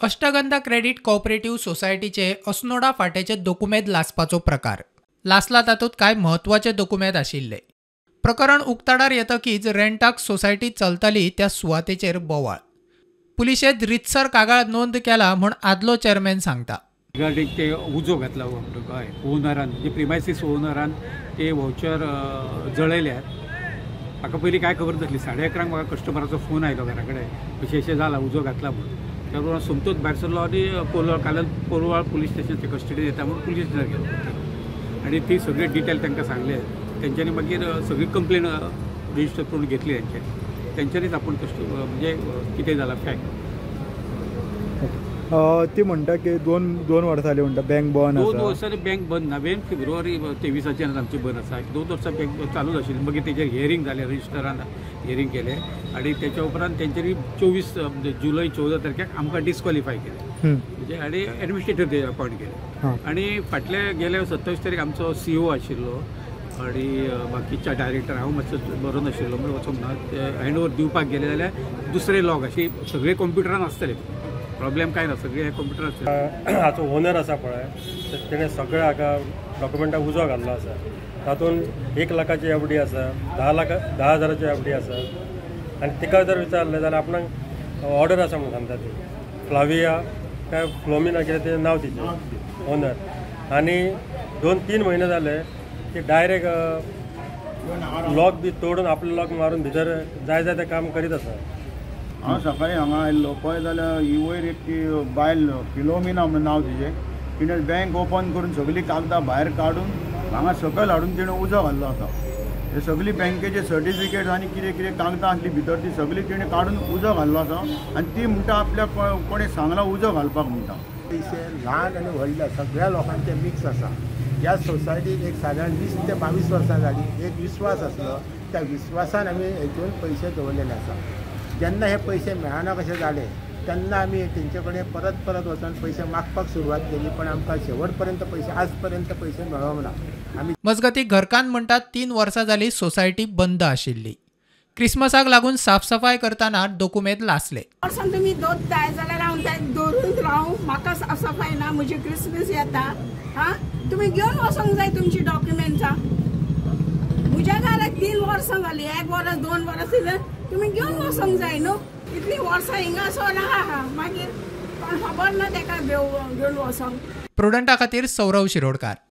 अष्टगंधा credit cooperative सोसायटीचे अस्नोडा फांट्याचे दोकुमेद लासपाचो प्रकार. लासला तातूंत कांय म्हत्वाचे दोकुमेद आशिल्ले. प्रकरण उक्ताडार येतकीच रेंटाक सोसायटी चलताली त्या सुवातेचेर बोवाळ. पुलिशेंत रितसर कागाळ नोंद केला म्हूण आदलो चेअरमॅन सांगता. रिगार्डिंग ते उजो घातला हय ओनरान, म्हणजे प्रिमायसीस ओनरान ते व्हावचर जळयल्यात. म्हाका पयलीं कांय खबर नासली. 11:30 म्हाका कस्टमराचो फोन आयलो घरा कडेन, अशें अशें जालां, उजो घातला म्हणून. त्या प्रमाण सोमतोच भायर सरलो आनी कोलवाळ, काल कोलवाळ पुलीस स्टेशनचे कस्टडीन येता म्हणून पुलीस स्टेशनार गेलो आनी ती सगळी डिटेल तांकां सांगले. तेंच्यांनी मागीर सगळी कंप्लेन रजिस्टर करून घेतली तेंच्यांनी. तेंच्यांनीच आपूण कस्टमर म्हणजे कितें जालां फॅक्ट. ती म्हणटा की दोन वर्सां जाली म्हणटा बँक बंद आसा. 2 वर्सांनी बँक बंद ना. बँक फेब्रुवारी 23 आमची बंद आसा. 2 वर्सां बँक चालूच आशिल्ली. मागीर तेजेर हियरींग जालें, रजिस्टरान हियरींग केलें आनी तेच्या उपरांत तेंच्यांनी 24 जुलय 14 तारखेक आमकां डिस्क्वॉलिफाय केलें, म्हणजे आनी एडमिनिस्ट्रेटर ते अपॉयंट केले. आनी फाटले गेले 27 तारीख आमचो CO आशिल्लो आनी बाकीच्या डायरेक्टर, हांव मातसो बरो नाशिल्लो म्हणून वचोंक ना, हँड ओवर दिवपाक गेले जाल्यार दुसरे लॉग अशी सगळे कंप्युटरान आसतले. प्रॉब्लेम काय ना, सगळे कंप्युटर आसतले. हाचो ओनर आसा पळय, तेणें सगळें हाका डॉक्युमेंटाक उजो घाल्लो आसा. तातूंत 1 लाखाची एफडी आसा, 10 हजाराची एफडी आसा. आनी तिका जर विचारलें जाल्यार आपणाक ऑर्डर आसा म्हणून सांगता ती. फ्लाविया काय फ्लोमिना कितें तें नांव तिचें ओनर. आनी 2-3 म्हयने जाले की डायरेक्ट लॉक बी तोडून आपलो लॉक मारून भितर जाय जाय तें काम करीत आसा. हांव सकाळीं हांगा आयल्लो पळय जाल्यार ही वयर एक ती बायल फिलोमिना म्हणून नांव तिजें, तिणें बँक ओपन करून सगळीं कागदां भायर काडून हांगा सकयल हाडून तिणें उजो घाल्लो आसा. हे सगळीं बँकेचे सर्टिफिकेट्स आनी कितें कितें कागदां आसलीं भितर ती सगळीं तिणें काडून उजो घाल्लो आसा. आनी ती म्हणटा आपल्याक कोणें सांगलां उजो घालपाक म्हणटा. पयशे ल्हान आनी व्हडले सगळ्या लोकांचे मिक्स आसा. ह्या सोसायटीक एक सादारण 20 ते 22 वर्सां जालीं, एक विस्वास आसलो, त्या विस्वासान आमी हेतून पयशे दवरलेले आसा. जेन्ना हे पयशे मेळना कशे जाले तेन्ना आमी तेंचे कडेन परत परत वचून पयशे मागपाक सुरवात केली, पण आमकां शेवट पर्यंत पयशे आज पर्यंत पयशे मेळोंक ना. आमी मजगती घरकान्न म्हणटात 3 वर्सां जाली सोसायटी बंद आशिल्ली. क्रिसमसाक लागून साफसफाय करतना दोकुमेद लासले. वर्सान तुमी दोत्ताय जाल्यार हांव दवरून रावूं, म्हाका साफसफाय ना, म्हजी क्रिसमस येता. हां, तुमी घेवन वचोंक जाय तुमची डॉक्युमेंट्सां. म्हज्या घराक 3 वर्सां जालीं, 1 वर्स 2 वर्सां तुमी घेवन वचोंक जाय न्हू. इतलीं वर्सां हिंगासर आहा, मागीर कोण खबर ना तेका घेवन वचोंक. प्रुडंटा खातीर सौरव शिरोडकार.